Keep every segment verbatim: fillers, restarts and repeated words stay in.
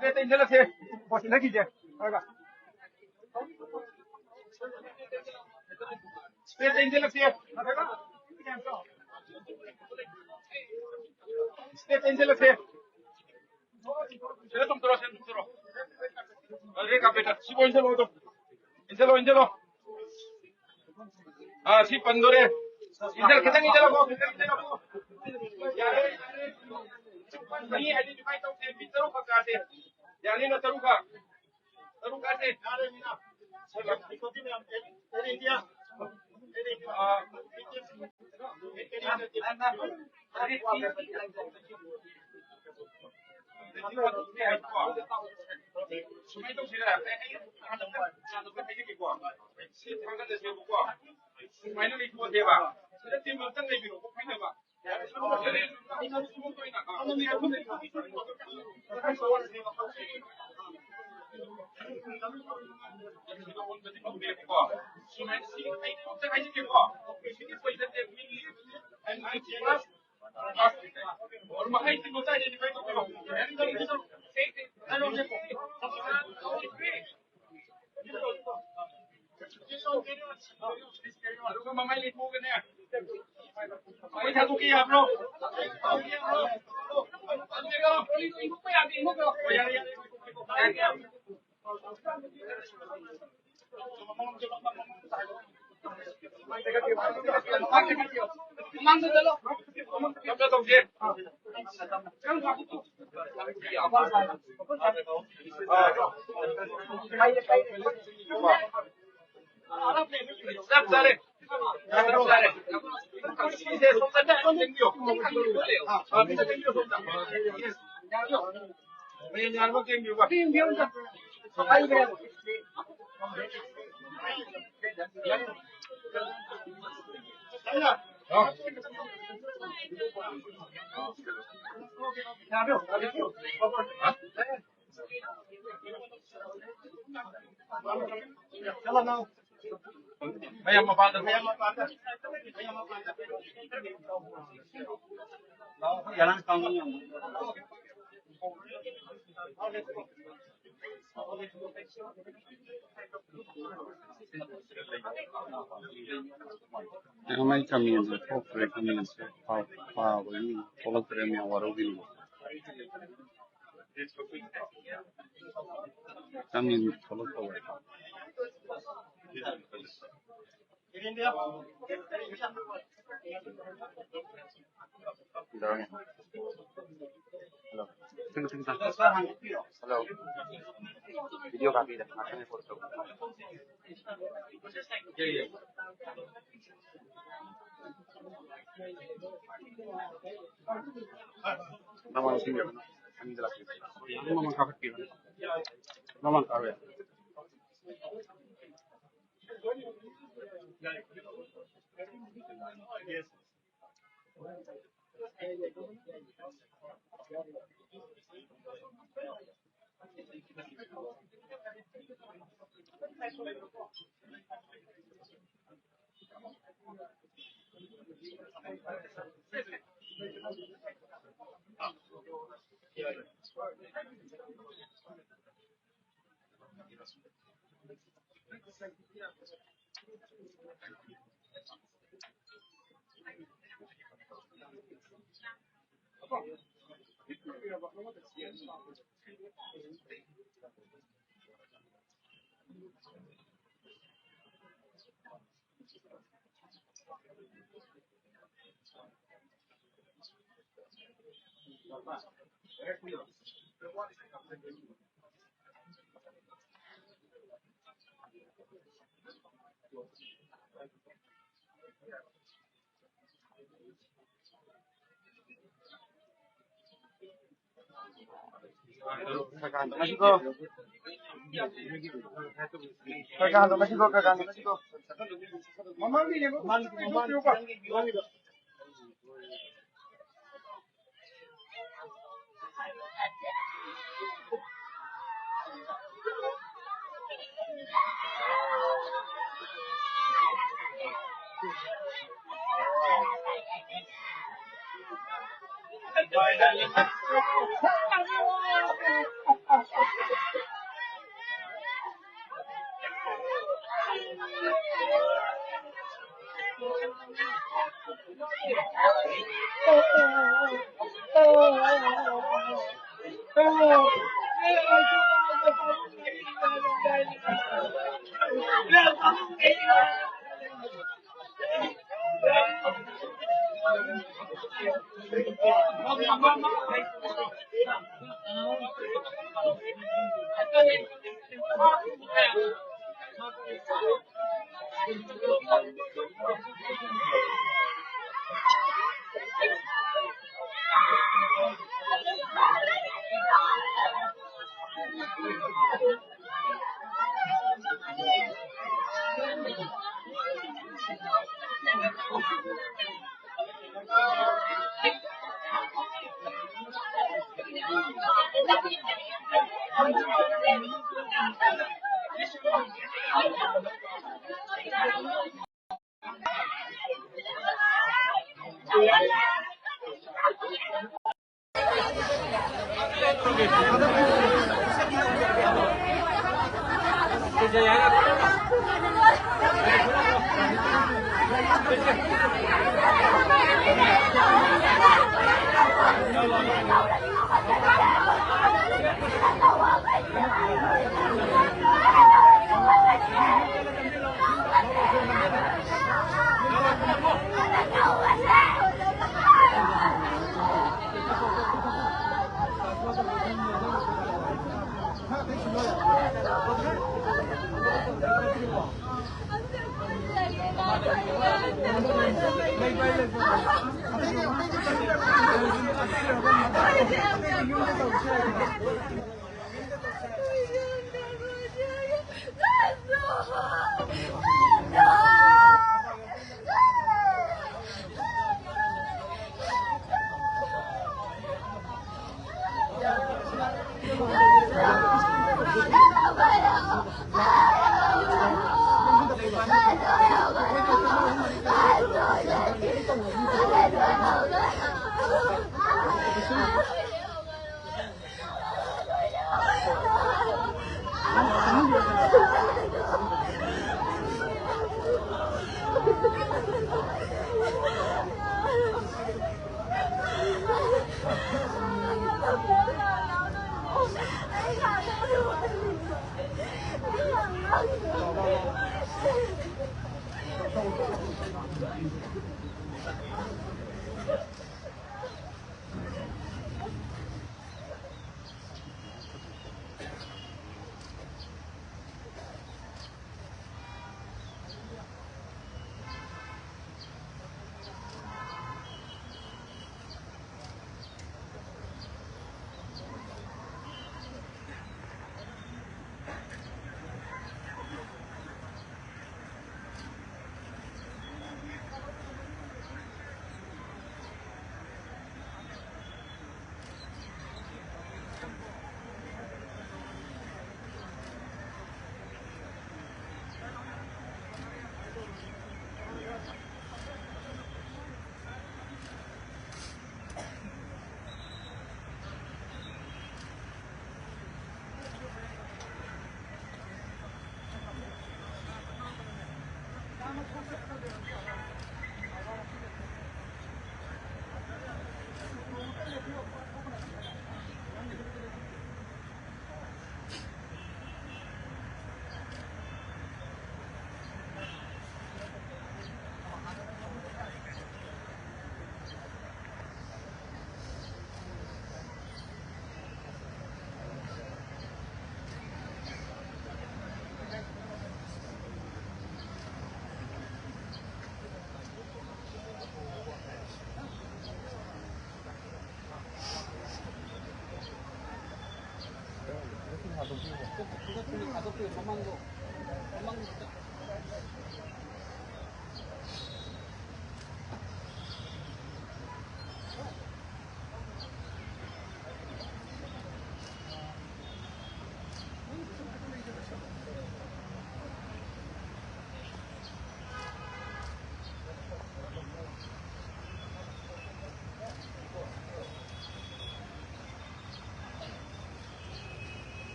ꯄ꯭ꯂꯦꯠꯇ ꯏꯟꯁꯤꯜꯂꯁꯦ꯫ ꯄꯣꯠꯁꯤ ꯅꯪꯒꯤꯁꯦ꯫ ꯍꯥꯏꯔꯒ꯫ ꯄ꯭ꯂꯦꯠꯇ ꯏꯟꯁꯤꯜꯂꯁꯦ꯫ ꯄ꯭ꯂꯦꯠꯇ ꯏꯟꯁꯤꯜꯂꯁꯦ꯫ ꯁꯤꯗ ꯇꯨꯝꯊꯔꯣ, ꯁꯤꯗ ꯇꯨꯝꯊꯔꯣ꯫ ꯑꯗꯨꯗꯩ ꯀꯥꯔꯄꯦꯠꯇ꯫ ꯁꯤꯕꯨ ꯏꯟꯁꯤꯜꯂꯣ ꯑꯗꯨꯝ꯫ ꯏꯟꯁꯤꯜꯂꯣ, ꯏꯟꯁꯤꯜꯂꯣ꯫ ꯑꯥ, ꯁꯤ ꯄꯟꯗꯣꯔꯦ꯫ ꯏꯟꯁꯤꯜ-, ꯈꯤꯇꯪ ꯏꯟꯁꯤꯜꯂꯣꯀꯣ, ꯈꯤꯇꯪ ꯏꯟꯁꯤꯜꯂꯣꯀꯣ꯫ ꯌꯥꯔꯦ, ꯌꯥꯔꯦ꯫ ꯃꯤ identify ꯇꯧꯁꯦ, ꯃꯤ ꯇꯔꯨꯛ ꯈꯛ ꯀꯥꯁꯦ꯫ ꯌꯥꯅꯤꯅ ꯇꯔꯨꯛ ꯈꯛ꯫ ꯇꯔꯨꯛ ꯀꯥꯁꯦ꯫ ꯌꯥꯔꯦ, ꯃꯤꯅ꯫ ꯁꯨꯃꯥꯏꯅ ꯇꯧꯁꯤꯔ? ꯑꯩ, ꯑꯩ ꯍꯥꯟꯅ ꯍꯥꯏꯖꯒꯦꯀꯣ꯫ ꯁꯤ ꯊꯥꯡꯒꯠꯂꯁꯦꯕꯀꯣ꯫ ꯁꯨꯃꯥꯏꯅ ꯂꯩꯊꯣꯛꯑꯁꯦꯕ꯫ ꯁꯤꯗ team ꯑꯝꯇꯪ ꯂꯩꯕꯤꯔꯣ, ꯐꯣꯏꯅꯕ꯫ ꯑꯗꯨꯒ ꯃꯃꯥꯏ ꯂꯩꯊꯣꯛꯑꯒꯅꯦ꯫ ꯃꯃꯥꯏ ꯊꯥꯗꯣꯛꯀꯦ ꯌꯥꯕ꯭ꯔꯣ? ꯌꯥꯔꯦ, ꯌꯥꯔꯦ꯫ ꯃꯃꯥꯡꯗ ꯆꯠꯂꯣ꯫ ꯀꯝꯗ ꯇꯧꯁꯦ? ꯆꯞ ꯆꯥꯔꯦ꯫ ꯆꯞ ꯆꯥꯔꯦ꯫ ꯁꯤꯁꯦ ꯁꯣꯝꯗ ꯊꯦꯡꯕꯤꯌꯣ꯫ ꯃꯌꯥꯝ ꯌꯥꯅꯕ ꯊꯦꯡꯕꯤꯌꯨꯕ꯫ ꯃꯌꯥꯝ ꯃꯄꯥꯟꯗ, ꯃꯌꯥꯝ ꯃꯄꯥꯟꯗ, ꯃꯌꯥꯝ ꯃꯄꯥꯟꯗ꯫ ꯃꯥꯏ ꯀꯃꯦꯟꯁꯦ ꯊꯣꯛꯇ꯭ꯔꯦ, ꯀꯃꯦꯟꯁꯦ ꯄꯥ-, ꯄꯥꯕꯒꯤ ꯊꯣꯛꯂꯛꯇ꯭ꯔꯦ, ꯃꯌꯥꯝ ꯋꯥꯔꯧꯕꯤꯅꯨ꯫ ꯀꯃꯦꯟ ꯊꯣꯛꯂꯛꯇꯧꯔꯦ꯫ ꯍꯜꯂꯣ꯫ ꯍꯜꯂꯣ꯫ Video copy ꯗ ꯉꯥꯛꯇꯅꯦ ꯄꯣꯁ ꯇꯧꯕ꯫ ꯃꯃꯥꯡ ꯁꯤꯡꯕꯤꯔꯣ꯫ ꯑꯅꯤꯗ ꯂꯥꯛꯄꯤꯔꯣ꯫ ꯃꯃꯥꯡ ꯀꯥꯈꯠꯄꯤꯔꯣ꯫ ꯃꯃꯥꯡ ꯀꯥꯕ ꯌꯥꯏ꯫ ꯃꯃꯥꯡꯗ ꯌꯦꯡꯉꯣ꯫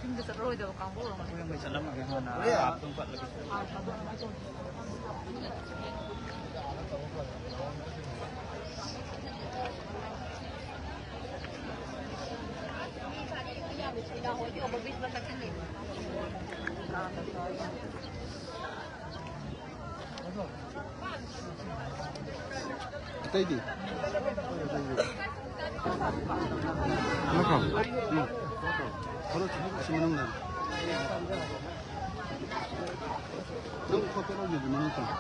ꯌꯨꯝꯗ ꯆꯠꯂꯔꯣꯏꯗꯕ ꯑꯩꯈꯣꯏ ꯆꯠꯂꯝꯃꯒꯦ ꯍꯥꯟꯅ, ꯑꯥ, ꯑꯗꯨꯝ ꯆꯠꯂꯒꯦ꯫ ꯑꯇꯩꯗꯤ? ꯅꯠꯇ꯭ꯔꯣ? ꯎꯝ꯫ ꯐꯣꯇꯣ ꯁꯤ ꯃꯅꯨꯡꯗ꯫ ꯅꯪ ꯐꯣꯇꯣ ꯂꯧꯒꯦꯗꯤ ꯃꯅꯨꯡ ꯆꯪꯉꯣ꯫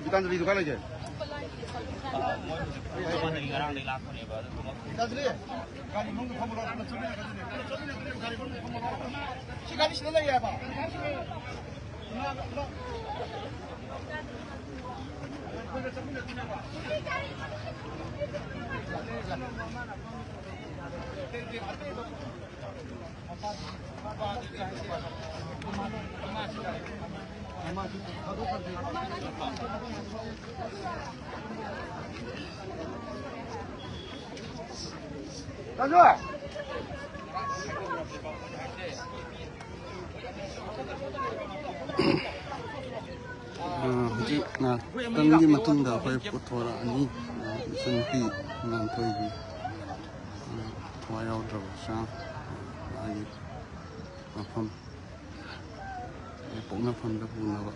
ꯒꯤꯇꯥꯟꯖꯂꯤꯗꯨ ꯀꯥꯏ ꯂꯩꯒꯦ? ꯃꯣꯏ ꯍꯧꯖꯤꯛ ꯄꯨꯡ ꯑꯃꯗꯒꯤ ꯉꯔꯥꯡꯗꯒꯤ ꯂꯥꯛꯄꯅꯦꯕ, ꯑꯗꯨ ꯊꯣꯛꯂꯛꯇ꯭ꯔꯤ꯫ ꯒꯤꯇꯥꯟꯖꯂꯤ, ꯒꯥꯔꯤ ꯃꯅꯨꯡꯗ ꯐꯝꯃꯨ ꯂꯥꯎ, ꯄꯨꯟꯅ ꯆꯠꯃꯤꯟꯅꯒꯗꯣꯏꯅꯦ꯫ ꯄꯨꯟꯅ ꯆꯠꯃꯤꯟꯅꯗꯣꯏꯅꯦ, ꯒꯥꯔꯤ ꯃꯅꯨꯡꯗ ꯐꯝꯃꯨ ꯂꯥꯎ꯫ ꯁꯤ ꯒꯥꯔꯤ ꯁꯤꯗ ꯂꯩꯌꯦ ꯍꯥꯏꯕ꯫ ꯄꯨꯟꯅ ꯆꯠꯃꯤꯟꯅꯗꯣꯏꯅꯦꯕ꯫ ꯑ, ꯍꯧꯖꯤꯛ ꯉꯥꯏꯍꯥꯛꯇꯪꯒꯤ ꯃꯇꯨꯡꯗ ꯑꯩꯈꯣꯏ ꯄꯨꯊꯣꯔꯛꯑꯅꯤ꯫ ꯑ, ꯏꯆꯟꯅꯨꯄꯤ ꯉꯥꯟꯊꯣꯏꯒꯤ, ꯑ, ꯊꯋꯥꯏ ꯌꯥꯎꯗ꯭ꯔꯕ ꯍꯛꯆꯥꯡ, ꯃꯥꯒꯤ ꯃꯐꯝ, ꯑꯩ ꯄꯣꯛꯅꯐꯝꯗ ꯄꯨꯅꯕ꯫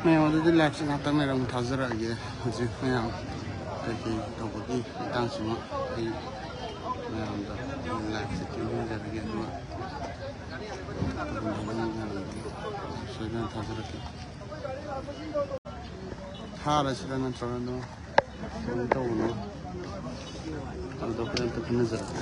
ꯃꯌꯥꯝ ꯑꯗꯨꯗꯤ ꯂꯥꯏꯐꯁꯦ ꯉꯥꯛꯇꯪ ꯂꯩꯔ ꯑꯃꯨꯛ ꯊꯥꯖꯔꯛꯑꯒꯦ꯫ ꯍꯧꯖꯤꯛ ꯃꯌꯥꯝ ꯀꯩꯀꯩ ꯇꯧꯕꯒꯤ ꯃꯇꯥꯡꯁꯤꯃ ꯑꯩ ꯃꯌꯥꯝꯗ ꯂꯥꯏꯐꯁꯦ ꯄꯤꯕꯤꯖꯔꯒꯦ꯫ ꯑꯗꯨꯒ ꯁꯣꯏꯗꯅ ꯊꯥꯖꯔꯛꯀꯦ꯫ ꯊꯥꯔꯁꯤꯔ ꯅꯠꯇ꯭ꯔꯒ ꯑꯗꯨꯝ ꯀꯩꯅꯣ ꯇꯧꯕꯅꯣ? ꯑꯗꯨꯗ ꯑꯩꯈꯣꯏ ꯑꯝꯇ ꯈꯟꯅꯖꯔꯛꯀꯦ꯫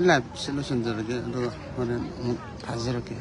ꯂꯥꯏꯞꯁꯦ ꯂꯣꯏꯁꯤꯟꯖꯔꯒꯦ, ꯑꯗꯨꯒ ꯍꯣꯔꯦꯟ ꯑꯃꯨꯛ ꯊꯥꯖꯔꯛꯀꯦ꯫